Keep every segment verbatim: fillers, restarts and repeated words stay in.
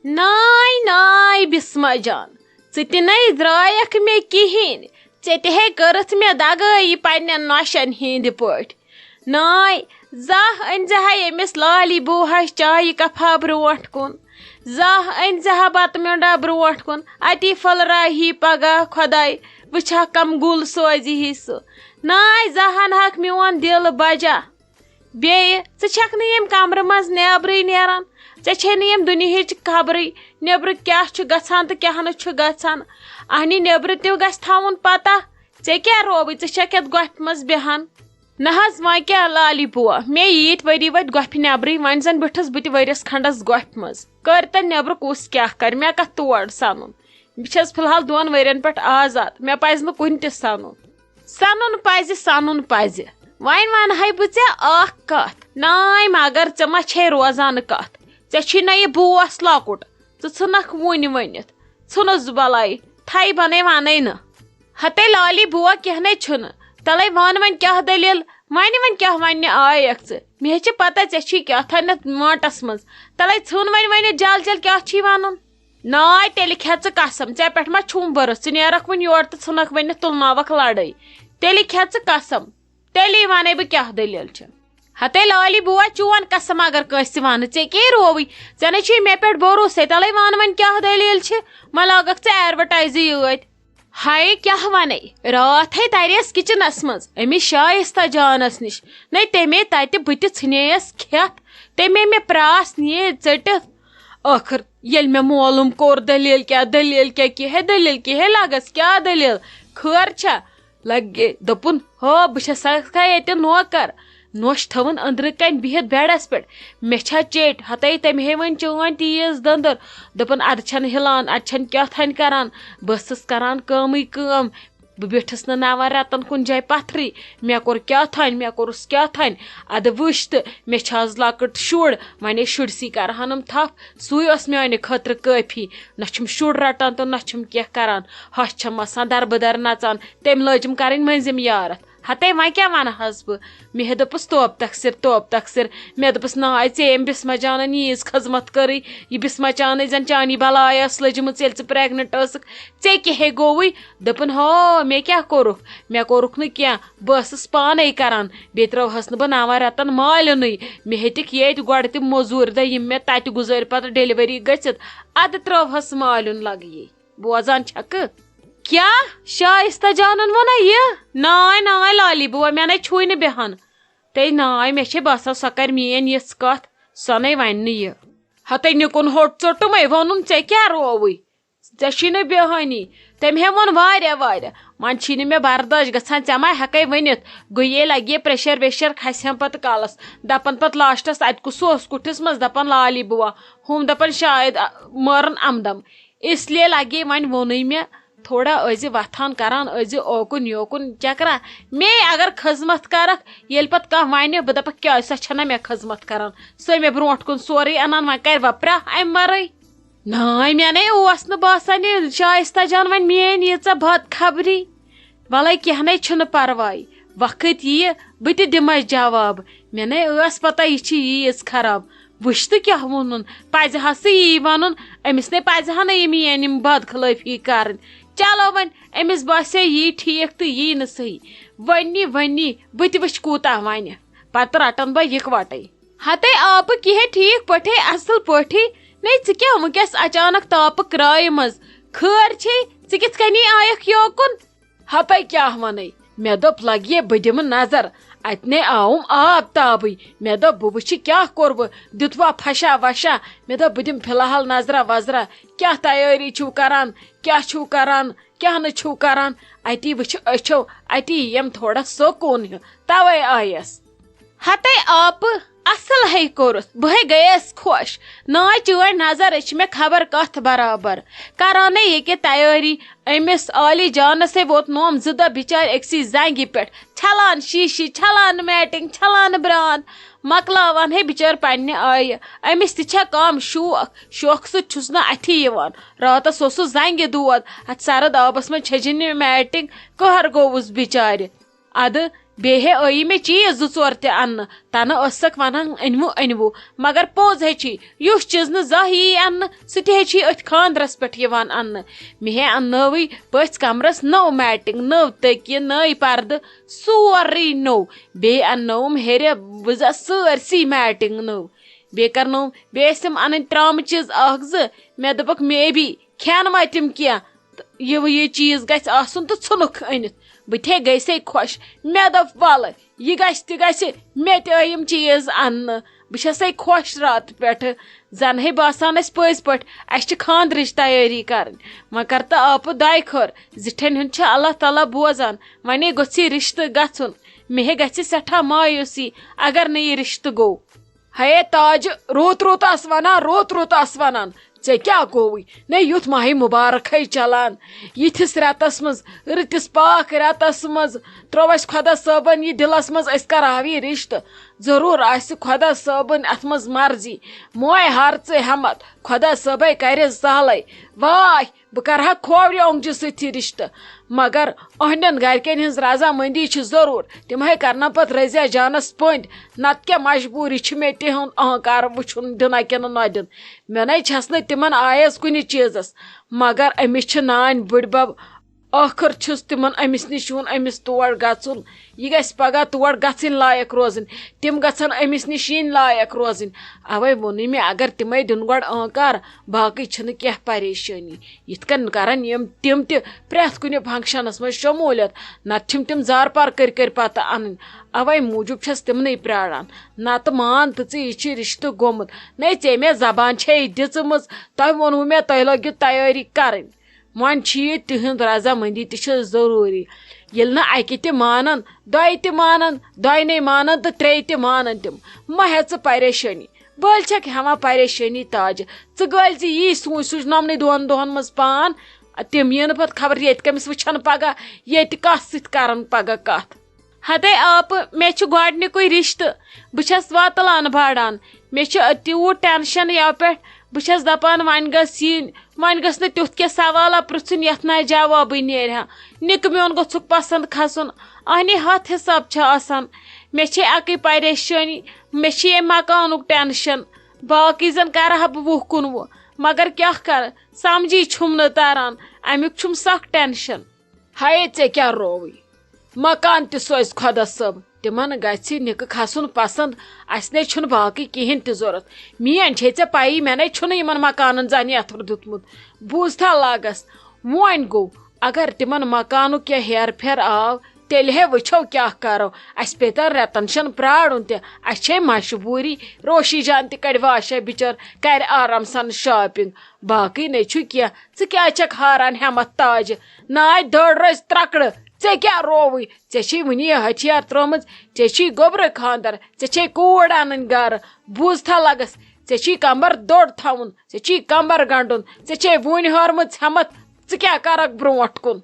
ناے ناے بسمہ جان، ژٕ تہِ نے درٛایکھ مےٚ کِہیٖنۍ، ژےٚ تہِ ہے کٔرٕتھ مےٚ دگٲیی پننٮ۪ن نۄشن ہِنٛدِ پٲٹھۍ۔ ناے، زانٛہہ أنۍ زِ ہا ییٚمِس لالی بوٗہس چایہِ کپھا برونٛٹھ کُن، زانٛہہ أنۍ زِ ہا بتہٕ میوٚنٛڈا برونٛٹھ کُن، اتی پھٔلراوہی پگاہ خۄداے، وٕچھِ ہا کم گُل سوزِ ہی سُہ۔ ناے، زانٛہہ انہٕ ہاکھ میون دل بجا۔ بیٚیہِ، ژٕ چھکھ نہٕ ییٚمہِ کمرٕ منٛز نیبرٕے نیران، ژےٚ چھے نہٕ ییٚمہِ دُنیہٕچ خبرٕے، نیبرٕ کیٛاہ چھُ گژھان تہٕ کیٛاہ نہٕ چھُ گژھان۔ اہنہِ نیبرٕ تہِ گژھِ تھاوُن پتہ، ژےٚ کیٛاہ رووٕے، ژٕ چھکھ یتھ گۄپھِ منٛز بیہان۔ نہ حظ، وۄنۍ کیٛاہ لالہِ بوا، مےٚ ییٖتۍ ؤری وٲتۍ گۄپھِ نیبرٕے، وۄنۍ زن بیوٗٹھس بہٕ تہِ ؤرِیس کھنڈس گۄپھِ منٛز۔ کٔرۍ تن نیبرٕ کُس کیٛاہ کرِ، مےٚ کتھ تور سنُن؟ بہٕ چھَس فی الحال دۄن ؤرین پٮ۪ٹھ آزاد، مےٚ پزِ نہٕ کُنہِ تہِ سنُن۔ سنُن پزِ، سنُن پزِ۔ وۄنۍ ونہٕ ہے بہٕ ژےٚ اکھ کتھ۔ ناے، مگر ژےٚ ما چھے روزان کتھ؟ ژےٚ چھُے نہ یہِ بوس لۄکُٹ، ژٕ ژھٕنکھ وُنہِ ؤنِتھ۔ ژھٕنُس بلاے، تھے بنے ونے نہٕ۔ ہتے لالی بوا، کینٛہہ نے چھُنہٕ۔ تلے ون وۄنۍ کیٛاہ دٔلیٖل؟ وۄنۍ وۄنۍ کیٛاہ وننہِ آیکھ ژٕ؟ مےٚ چھِ پتہ ژےٚ چھی کیٛاہ تھانٮ۪تھ وانٹس منٛز۔ تلے ژھٕن وۄنۍ ؤنِتھ جل جل کیٛاہ چھی ونُن؟ ناے، تیٚلہِ کھےٚ ژٕ قسم، ژےٚ پٮ۪ٹھ ما چھُم بھروسہٕ؟ ژٕ نیرکھ وۄنۍ یورٕ تہٕ ژھٕنکھ ؤنِتھ تُلناوکھ لڑٲے۔ تیٚلہِ کھےٚ ژٕ قسم، تیٚلی ونے بہٕ کیٛاہ دٔلیٖل چھِ۔ ہتے لالی بوا، چون قسم اگر کٲنٛسہِ وَنہٕ، ژےٚ کیٛاہ رووٕے؟ ژےٚ نے چھُے مےٚ پٮ۪ٹھ بھروسے، تَلَے وَن وۄنۍ کیٛاہ دٔلیٖل چھِ؟ وۄنۍ لاگَکھ ژٕ advertise یٲتۍ۔ ہاے کیٛاہ وَنے، راتھ ہے دَریس کِچنَس منٛز أمِس شایستہ جانَس نِش، نے تٔمے تَتہِ بہٕ تہِ ژھٕنییَس کھٮ۪تھ، تٔمے مےٚ پرٛاس نِیے ژٔٹِتھ۔ ٲخٕر ییٚلہِ مےٚ معلوٗم کوٚر دٔلیٖل کیٛاہ، دٔلیٖل کیٛاہ، کیٛاہ ہے دٔلیٖل، کیٛاہ ہے لَگَس، کیٛاہ دٔلیٖل؟ خٲر چھا؟ لگے دوٚپُن، ہو، بہٕ چھَسکھا ییٚتہِ نوکر، نوٚش تھٲوٕن أنٛدرٕ کنہِ بِہِتھ بیڈس پٮ۪ٹھ۔ مےٚ چھا چیٚٹۍ؟ ہتے تٔمۍ ہے وۄنۍ چٲنۍ تیز دٔنٛدٕر۔ دوٚپُن، ادٕ چھَنہٕ ہِلان، ادٕ چھَنہٕ کیٛاہ تھانۍ کران۔ بہٕ ٲسٕس کران کٲمٕے کٲم۔ بہٕ بیٖٹھٕس نہٕ نَوَن رٮ۪تن کُنہِ جایہِ پتھرٕے۔ مےٚ کوٚر کیٛاہ تھانۍ، مےٚ کوٚرُس کیٛاہ تھانۍ۔ ادٕ وٕچھ تہٕ، مےٚ چھِ آز لۄکٕٹ شُر، وۄنۍ ہے شُرۍ سٕے کرہانم تھپھ۔ سُے اوس میانہِ خٲطرٕ کٲفی۔ نہ چھُم شُر رٹان تہٕ نہ چھُم کینٛہہ کران۔ ہۄچھ چھم آسان دربٕدر نژان۔ تٔمۍ لٲجِم کرٕنۍ مٔنٛزِم یارتھ۔ ہتے وۄنۍ کیٛاہ ونہٕ ہس بہٕ؟ مےٚ ہے دوٚپُس، توب تقصیر، توب تقصیر۔ مےٚ دوٚپُس، ناے، ژےٚ ییٚمۍ بسمہ جانن ییٖژ خدمت کٔرٕے، یہِ بسمہ چانٕے زن چانی بلاے ٲس لٔجمٕژ، ییٚلہِ ژٕ pregnant ٲسٕکھ، ژےٚ کیٛاہ ہے گوٚوُے؟ دوٚپُن، ہو، مےٚ کیٛاہ کوٚرُکھ؟ مےٚ کوٚرُکھ نہٕ کینٛہہ، بہٕ ٲسٕس پانے کران۔ بیٚیہِ ترٲوہس نہٕ بہٕ نَوَن رٮ۪تن مالیُنٕے۔ مےٚ ہیٚتِکھ ییٚتۍ گۄڈٕ تِم موٚزوٗرۍ دۄہ، یِم مےٚ تتہِ گُزٲرۍ پتہٕ delivery گٔژھِتھ۔ ادٕ ترٲوہس مالیُن لگہٕ یے۔ بوزان چھکھٕ؟ کیٛاہ؟ شایستہ جانن ووٚنا یہِ؟ ناے، ناے لالی بوا، مےٚ نے چھُے نہٕ بیہان۔ تے ناے، مےٚ چھے باسان، سۄ کرِ میٲنۍ یِژھ کتھ، سۄ نے ونہِ نہٕ یہِ۔ ہتے نِکُن ہوٚٹ ژوٚٹُمے، ووٚنُن، ژےٚ کیٛاہ رووُے؟ ژےٚ چھُے نہٕ بیہٲنی۔ تٔمۍ ہے ووٚن واریاہ واریاہ، وۄنۍ چھی نہٕ مےٚ برداش گژھان، ژےٚ ما ہٮ۪کے ؤنِتھ؟ گوٚو یے لگہِ ہے pressure ویشر کھسہِ ہم پتہٕ کالس۔ دپان پتہٕ لاسٹس، اتہِ کُس اوس کُٹھِس منٛز؟ دپان لالی بوا، ہُم دپان شاید، آ، مٲرٕن امدم۔ اس لیے لگے وۄنۍ ووٚنُے مےٚ، تھوڑا ٲسۍ زِ وۄتھان کران، ٲسۍ زِ اوکُن یوکُن چکرا۔ مے اگر خدمت کرکھ، ییٚلہِ پتہٕ کانٛہہ ونہِ، بہٕ دپکھ، کیٛازِ سۄ چھنہ مےٚ خدمت کران؟ سۄ مےٚ برونٛٹھ کُن سورُے انان، وۄنۍ کرِ وۄپرا امہِ ورٲے؟ ناے، مےٚ نے اوس نہٕ باسان یہِ شایستہ جان وۄنۍ میٲنۍ ییٖژاہ بد خبری۔ وَلَے کینٛہہ نَے چھُنہٕ پَرواے، وقت یِیہِ بہٕ تہِ دِمَس جواب۔ مےٚ نَے ٲس پَتہ یہِ چھِ ییٖژ خراب۔ وٕچھ تہٕ کیٛاہ ووٚنُن، پَزِ ہا سُہ یی وَنُن، أمِس نَے پَزِ ہا نہٕ یہِ میٛٲنۍ یِم بدخلٲفی کَرٕنۍ۔ چلو وۄنۍ، أمِس باسے یی ٹھیٖک تہٕ یی نہٕ صحیح۔ وۄنۍ نی، وۄنۍ نی، بہٕ تہِ وٕچھِ کوٗتاہ وَنہِ، پَتہٕ رَٹَن بہٕ یِکوَٹَے۔ ہَتَے آپہٕ کِہے ٹھیٖک پٲٹھے، اَصٕل پٲٹھی۔ نے ژٕ کیٛاہ وٕنکیٚس اچانک تاپہٕ کرٛایہِ منٛز؟ خٲر چھے؟ ژٕ کِتھ کٔنی آیکھ یوکُن؟ ہتے کیٛاہ ونے، مےٚ دوٚپ لگہِ بہٕ دِمہٕ نظر، اتہِ نے آوُم آب تابٕے۔ مےٚ دوٚپ بہٕ وٕچھِ کیٛاہ کوٚروٕ، دیُتوا پھشا وشا؟ مےٚ دوٚپ بہٕ دِمہٕ فی الحال نظرا وظرا، کیٛاہ تیٲری چھِو کران، کیٛاہ چھِو کران، کیٛاہ نہٕ چھِو کران۔ اتی وٕچھِ أچھو، اتی یِم تھوڑا سکوٗن ہیوٗ، توے آیس۔ ہتے آپہٕ، اصل ہے کوٚرُتھ، بہٕ ہے گٔیس خۄش۔ ناے چٲنۍ نظر چھِ مےٚ خبر کتھ برابر۔ کران ہے ییٚکیٛاہ تیٲری، أمِس عالی جانس ہے ووت نوم زٕ دۄہ بِچارِ أکسٕے زنگہِ پٮ۪ٹھ، چھلان شیٖشہِ، چھلان میٹنگ، چھلان بران، مۄکلاوان ہے بِچٲر پننہِ آیہِ۔ أمِس تہِ چھا کم شوق، شوقہٕ سۭتۍ چھُس نہٕ اتھی یِوان۔ راتس اوسُس زنگہِ دود، اتھ سرد آبس منٛز چھجِن یہِ میٹنگ، قہر گوٚوُس بِچارِ۔ ادٕ بیٚیہِ ہے ٲیی مےٚ چیٖز زٕ ژور تہِ اَننہٕ، تَنہٕ ٲسَکھ وَنان، "أنۍوٕ، أنۍوٕ"، مگر پوٚز ہے چھی، یُس چیٖز نہٕ زانٛہہ یِیی اَننہٕ، سُہ تہِ ہے چھی أتھۍ خانٛدرَس پٮ۪ٹھ یِوان اَننہٕ۔ مےٚ ہے اَننٲوٕے پٔژھۍ کَمرَس نٔو میٹِنٛگ، نٔو تٔکیہِ، نٔے پَردٕ، سورُے نوٚو۔ بیٚیہِ اَننٲوٕم ہیٚرِ وٕزا سٲرسٕے میٹِنٛگ نٔو۔ بیٚیہِ کَرنٲوٕم، بیٚیہِ ٲسِم اَنٕنۍ ترٛامہٕ چیٖز اَکھ زٕ۔ مےٚ دوٚپُکھ، "مے بی کھٮ۪ن ما تِم کینٛہہ؟" تہٕ یہِ، یہِ چیٖز گژھِ آسُن تہٕ ژھٕنُکھ أنِتھ۔ بہٕ تہِ ہے گٔیسَے خۄش۔ مےٚ دوٚپ، "وَلہٕ، یہِ گژھِ تہِ گژھِ، مےٚ تہِ ٲیِم چیٖز اَننہٕ۔" بہٕ چھَسَے خۄش راتہٕ پٮ۪ٹھٕ۔ زَن ہے باسان اَسہِ پٔزۍ پٲٹھۍ اَسہِ چھِ خانٛدرٕچ تیٲری کَرٕنۍ۔ وۄنۍ کَر تہٕ آپہٕ دۄیہِ خٲر، زِٹھٮ۪ن ہُنٛد چھُ اللہ تعالیٰ بوزان۔ وۄنۍ ہے گوٚژھ یہِ رِشتہٕ گژھُن۔ مےٚ ہے گژھِ سٮ۪ٹھاہ مایوٗسی اگر نہٕ یہِ رِشتہٕ گوٚو۔ ہے تاجہِ، روٗت روٗت آس ونان، روٗت روٗت آس ونان، ژےٚ کیٛاہ گوٚوُے؟ نے یُتھ ماہِ مُبارک ہے چلان۔ یِتھِس رٮ۪تس منٛز، رٕتِس پاک رٮ۪تس منٛز ترٛوو اَسہِ خۄدا صٲبن یہِ دِلس منٛز، أسۍ کرہاو یہِ رِشتہٕ۔ ضروٗر آسہِ خۄدا صٲبن اتھ منٛز مرضی۔ موے ہار ژٕ ہٮ۪متھ، خۄدا صٲبے کرِ سہلے۔ واے، بہٕ کرٕ ہا کھوورِ اونٛگجہِ سۭتۍ یہِ رِشتہٕ، مگر أہنٛدٮ۪ن گرِکٮ۪ن ہٕنٛز رضامندی چھِ ضروٗر۔ تِم ہے کرنَن پتہٕ رضیہ جانس پٔنٛدۍ، نتہٕ کیٛاہ مجبوٗری چھِ مےٚ تِہُنٛد اہنکار وٕچھُن دِنا کِنہٕ نہ دِن۔ مےٚ نے چھَس نہٕ تِمن آیس کُنہِ چیٖزس، مگر أمِس چھِ نانۍ بٕڈبب، ٲخٕر چھُس تِمن أمِس نِش یُن، أمِس تور گژھُن۔ یہِ گژھِ پگاہ تور گژھٕنۍ لایق روزٕنۍ، تِم گژھن أمِس نِش یِنۍ لایق روزٕنۍ۔ اوے ووٚنُے مےٚ، اگر تِمے دِن گۄڈٕ اہنکار، باقٕے چھِنہٕ کینٛہہ پریشٲنی۔ یِتھ کٔنۍ کرن یِم تِم تہِ پرٛٮ۪تھ کُنہِ فنکشنس منٛز شموٗلیت، نتہٕ چھِم تِم زارٕ پار کٔرۍ کٔرۍ پتہٕ انٕنۍ۔ اوے موٗجوٗب چھَس تِمنٕے پراران۔ نتہٕ مان تہٕ ژٕ، یہِ چھِ رِشتہٕ گوٚمُت۔ نے ژےٚ مےٚ زبان چھے دِژمٕژ، تۄہہِ ووٚنوُ مےٚ تۄہہِ لٲگِو تیٲری کرٕنۍ۔ وۄنۍ چھِ یہِ تِہنٛد رضامندی تہِ چھِ ضروٗری۔ ییٚلہِ نہٕ اکہِ تہِ مانن، دۄیہِ تہِ مانن، دۄینٕے مانن تہٕ ترٛیٚیہِ تہِ مانن تِم۔ مہ ہےٚ ژٕ پریشٲنی۔ بٔلۍ چھکھ ہٮ۪وان پریشٲنی تاجہِ۔ ژٕ گٔلۍ زِ یی سوٗنچ سوٗنچ نۄمنٕے دۄن دۄہن منٛز پان۔ تِم یِنہٕ پتہٕ خبر ییٚتہِ کٔمِس وٕچھن پگاہ، ییٚتہِ کس سۭتۍ کرن پگاہ کتھ۔ ہتے آپہٕ، مےٚ چھُ گۄڈنیُکُے رِشتہٕ۔ بہٕ چھَس واتلان بھاڑان۔ مےٚ چھُ تیوٗت ٹٮ۪نشن یَوٕ پٮ۪ٹھ۔ بہٕ چھَس دَپان، وۄنۍ گٔژھ یِنۍ، وۄنۍ گٔژھ نہٕ تیُتھ کینٛہہ سوالہ پرٛژھُن یَتھ نہٕ اَسہِ جوابٕے نیرِ ہا۔ نِکہٕ میون گوٚژھُکھ پسنٛد کھسُن۔ اہنی ہتھ حساب چھِ آسان۔ مےٚ چھے اَکٕے پریشٲنی، مےٚ چھِ ییٚمہِ مکانُک ٹٮ۪نشن۔ باقٕے زن کرٕ ہا بہٕ وُہ کُنوُہ، مگر کیٛاہ کرٕ، سمجھی چھُم نہٕ تران۔ اَمیُک چھُم سخ ٹٮ۪نشن۔ ہاے ژےٚ کیٛاہ رووٕے؟ مکان تہِ سوزِ خۄدا صٲب، تِمن گژھِ نِکہٕ کھسُن پسنٛد۔ اسہِ نے چھُنہٕ باقٕے کِہیٖنۍ تہِ ضوٚرتھ۔ میٲنۍ چھے ژےٚ پَیی، مےٚ نے چھُنہٕ یِمن مکانن زانہِ اَتھُر دیُتمُت۔ بوٗزتھا لاگس، وۄنۍ گوٚو، اگر تِمن مکانُک کینٛہہ ہیر پھیر آو، تیٚلہِ ہے وٕچھو کیٛاہ کرو۔ اسہِ پیٚتن رٮ۪تن شٮ۪ن پرٛارُن تہِ۔ اسہِ چھے مجبوٗری۔ روشی جان تہِ کڑِ واشے بِچٲر، کرِ آرام سان shopping۔ باقٕے نے چھُ کینٛہہ۔ ژٕ کیٛازِ چھکھ ہاران ہٮ۪متھ تاجہِ؟ ناے دٔڑ روزِ ترٛکڑٕ۔ ژےٚ کیٛاہ رووُے؟ ژےٚ چھے وُنہِ یہِ ہتھیار ترٲومٕژ۔ ژےٚ چھی گوٚبرٕ خانٛدر۔ ژےٚ چھے کوٗر انٕنۍ گرٕ۔ بوٗزتھا لگس، ژےٚ چھی کمبر دوٚڑ تھاوُن۔ ژےٚ چھی کمبر گنڈُن۔ ژےٚ چھے وُنہِ ہٲرمٕژ ہٮ۪متھ۔ ژٕ کیٛاہ کرکھ برونٹھ کُن؟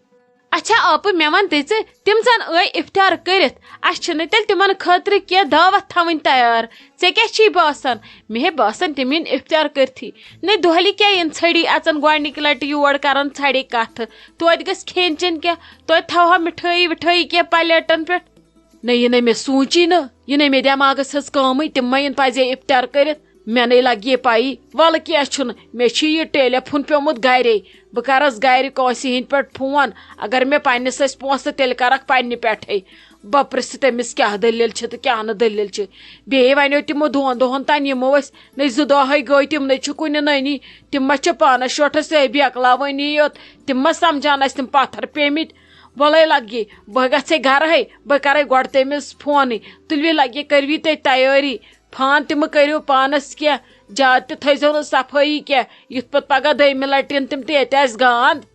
اچھا آپہٕ، مےٚ وَن تہٕ ژٕ، تِم زَن ٲے اِفطار کٔرِتھ، اَسہِ چھِنہٕ تیٚلہِ تِمَن خٲطرٕ کینٛہہ دعوت تھاوٕنۍ تیار۔ ژےٚ کیٛاہ چھی باسان؟ مےٚ ہے باسان تِم یِن اِفطار کٔرتھٕے۔ نے دۄہلہِ کیٛاہ یِن ژھٔڑی اَژَن گۄڈٕنِکہِ لَٹہِ یور کَرَن ژھَڑے کَتھٕ؟ توتہِ گژھِ کھیٚنۍ چیٚنۍ کینٛہہ، توتہِ تھاوہا مِٹھٲیی وِٹھٲیی کینٛہہ پلیٹَن پٮ۪ٹھ۔ نہ، یہِ نَے مےٚ سوٗنچی نہٕ، یہِ نَے مےٚ دٮ۪ماغَس ہٕنٛز کٲمٕے، تِم ما یِن پَزے اِفطار کٔرِتھ۔ مےٚ نَے لَگہِ یہِ پَیی۔ وَلہٕ کینٛہہ چھُنہٕ، مےٚ چھُ یہِ ٹیلی فون پیوٚمُت گَرے۔ بہٕ کَرَس گَرِ کٲنٛسہِ ہِنٛدۍ پٮ۪ٹھ فون۔ اگر مےٚ پنٛنِس ٲسۍ پونٛسہٕ، تیٚلہِ کَرَکھ پنٛنہِ پٮ۪ٹھَے۔ بہٕ پِرٛژھٕ تٔمِس کیٛاہ دٔلیٖل چھِ تہٕ کیٛاہ نہٕ دٔلیٖل چھِ۔ بیٚیہِ وَنیو تِمو دۄن دۄہَن تام یِمو أسۍ، نٔے زٕ دۄہ ہَے گٔے، تِم نَے چھِ کُنہِ نٔنی۔ تِم ما چھِ پانَس شوٹھَس سۭتۍ بیکلاوٲنی یوت؟ تِم ما سَمجھان اَسہِ تِم پَتھَر پیٚمٕتۍ؟ وَلَے لَگہِ، بہٕ گژھے گَرٕ ہے، بہٕ کَرَے گۄڈٕ تٔمِس فونٕے۔ تُلوِ لَگہِ، کٔرِوِ تُہۍ تیٲری۔ فان تہِ مہٕ کٔرِو پانَس کینٛہہ، زیادٕ تہِ تھٲیزیو نہٕ صفٲیی کینٛہہ، یُتھ پَتہٕ پَگاہ دوٚیمہِ لَٹہِ یِن تِم تہِ ییٚتہِ آسہِ گانٛد۔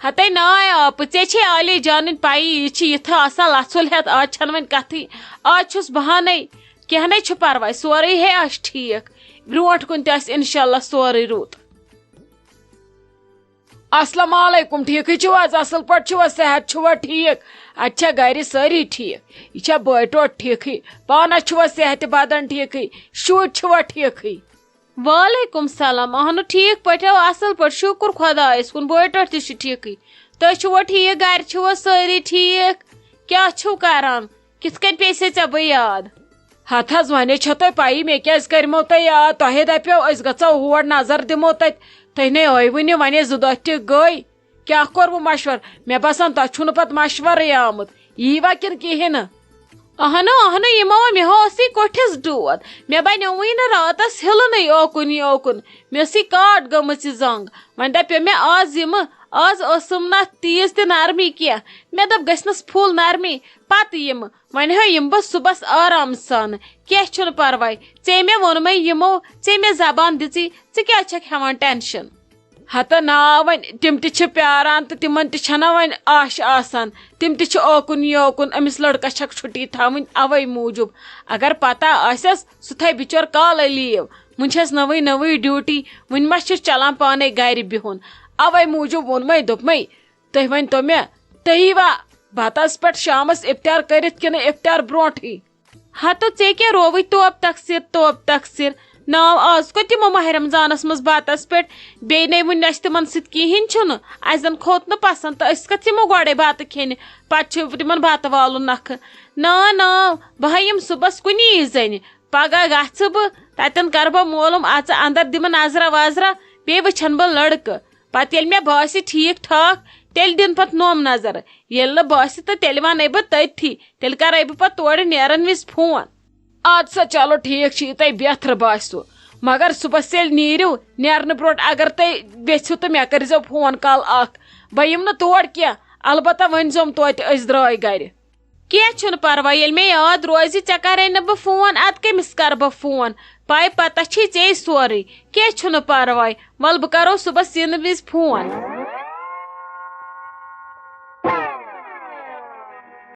ہَتے ناے آپہٕ، ژےٚ چھے عالی جانٕنۍ پَیی، یہِ چھِ یِتھٕ آسان لَژھُل ہٮ۪تھ، آز چھَنہٕ وۄنۍ کَتھٕے، آز چھُس بہانَے، کینٛہہ نَے چھُ پَرواے، سورُے ہے آسہِ ٹھیٖک، برٛونٛٹھ کُن تہِ آسہِ اِنشاء اللہ سورُے رُت۔ السلام علیکم، ٹھیکٕے چھِو حظ؟ اصل پٲٹھۍ چھِوا؟ صحت چھُوا ٹھیک؟ اتہِ چھا گرِ سٲری ٹھیک؟ یہِ چھا بٲے ٹوٹھ ٹھیکٕے؟ پانس چھُوا صحتِ بدن ٹھیکٕے؟ شُرۍ چھِوا ٹھیکٕے؟ وعلیکم سلام، اہنُو ٹھیک پٲٹھۍ، اصل پٲٹھۍ، شُکر خۄدایس کُن، بٲے ٹوٹھ تہِ چھِ ٹھیکٕے۔ تُہۍ چھِوا ٹھیک؟ گرِ چھِوا سٲری ٹھیک؟ کیٛاہ چھِو کران؟ کِتھ کٔنۍ پیٚیہِ سے ژےٚ بہٕ یاد؟ ہتہٕ حظ، وۄنۍ چھےٚ تۄہہِ پَیی مےٚ کیٛازِ کَرِمو تۄہہِ یاد؟ تۄہے دَپیو أسۍ گژھو ہور نظر دِمو تَتہِ۔ تُہۍ نے ٲیوٕ نہٕ، وۄنۍ ٲسۍ زٕ دۄہ تہِ گٔے۔ کیٛاہ کوٚروٕ مشور؟ مےٚ باسان تۄہہِ چھُو نہٕ پَتہٕ مشورٕے آمُت۔ یی وا کِنہٕ کِہیٖنۍ نہٕ؟ اہنو، اہنو، یِمو مےٚ اوسُے کوٚٹھِس ڈود۔ مےٚ بنیووُے نہٕ راتس ہِلُنٕے اوکُن یوکُن۔ مےٚ ٲسٕے کاٹ گٔمٕژ یہِ زنٛگ۔ وۄنۍ دپیو مےٚ آز یِمہٕ، آز ٲسٕم نہٕ تیٖژ تہِ نرمی کینٛہہ۔ مےٚ دوٚپ گٔژھنس full نرمی، پتہٕ یِمہٕ۔ وۄنۍ ہا یِمہٕ بہٕ صُبحس آرام سان۔ کینٛہہ چھُنہٕ پرواے، ژےٚ مےٚ ووٚنمَے یِمو، ژےٚ مےٚ زبان دِژٕے، ژٕ کیٛازِ چھکھ ہٮ۪وان tension؟ ہتہٕ نا، وۄنۍ تِم تہِ چھِ پیاران تہٕ تِمن تہِ چھنہ وۄنۍ آش آسان۔ تِم تہِ چھِ اوکُن یوکُن، أمِس لڑکس چھکھ چھُٹی تھاوٕنۍ اوے موٗجوٗب۔ اگر پتہ آسٮ۪س، سُہ تھایہِ بِچور کالے leave۔ وُنہِ چھس نٔوٕے نٔوٕے duty، وُنہِ ما چھُس چلان پانے گرِ بِہُن۔ اوے موٗجوٗب ووٚنمے، دوٚپمے، تُہۍ ؤنۍ تو مےٚ، تُہۍ ییٖوا بتس پٮ۪ٹھ شامس افطار کٔرِتھ کِنہٕ افطار برونٹھٕے؟ ہتہٕ ژےٚ کیٛاہ رووٕے توب تقصیر، توب تقصیر؟ ناو آز کوٚت یِمو ماہِ رمضانس منٛز بتس پٮ۪ٹھ؟ بیٚیہِ نے وُنہِ اَسہِ تِمن سۭتۍ کِہیٖنۍ چھُنہٕ۔ اَسہِ زن کھوٚت نہٕ پسنٛد تہٕ أسۍ کتھ یِمو گۄڈے بتہٕ کھیٚنہِ، پتہٕ چھُ تِمن بتہٕ والُن نکھٕ۔ نا، نا، بہٕ ہا یِمہٕ صُبحس کُنی زٔنۍ۔ پگاہ گژھٕ بہٕ، تتٮ۪ن کرٕ بہٕ معلوم، اژٕ اندر دِمہٕ نظرا وظرا، بیٚیہِ وٕچھن بہٕ لڑکہٕ۔ پتہٕ ییٚلہِ مےٚ باسہِ ٹھیٖک ٹھاک، تیٚلہِ دِن پتہٕ نوم نظر۔ ییٚلہِ نہٕ باسہِ تہٕ تیٚلہِ ونَے بہٕ تٔتھی، تیٚلہِ کرَے بہٕ پتہٕ تورٕ نیرن وِزِ فون۔ اَدٕ سا، چلو، ٹھیٖک چھُ، یہِ تۄہہِ بہتر باسِوٕ۔ مگر صُبحس ییٚلہِ نیٖرِو، نیرنہٕ برونٛٹھ اگر تُہۍ یژھِو تہٕ مےٚ کٔرۍزیو فون call اکھ۔ بہٕ یِمہٕ نہٕ تور کینٛہہ، البتہ ؤنۍزیوم توتہِ أسۍ درٛاے گرِ۔ کینٛہہ چھُنہٕ پرواے، ییٚلہِ مےٚ یاد روزِ، ژےٚ کرے نہٕ بہٕ فون، ادٕ کٔمِس کرٕ بہٕ فون؟ پاے پتہ چھے ژےٚ سورُے۔ کینٛہہ چھُنہٕ پرواے، وَلہٕ بہٕ کرو صُبحس یِنہٕ وِزِ فون۔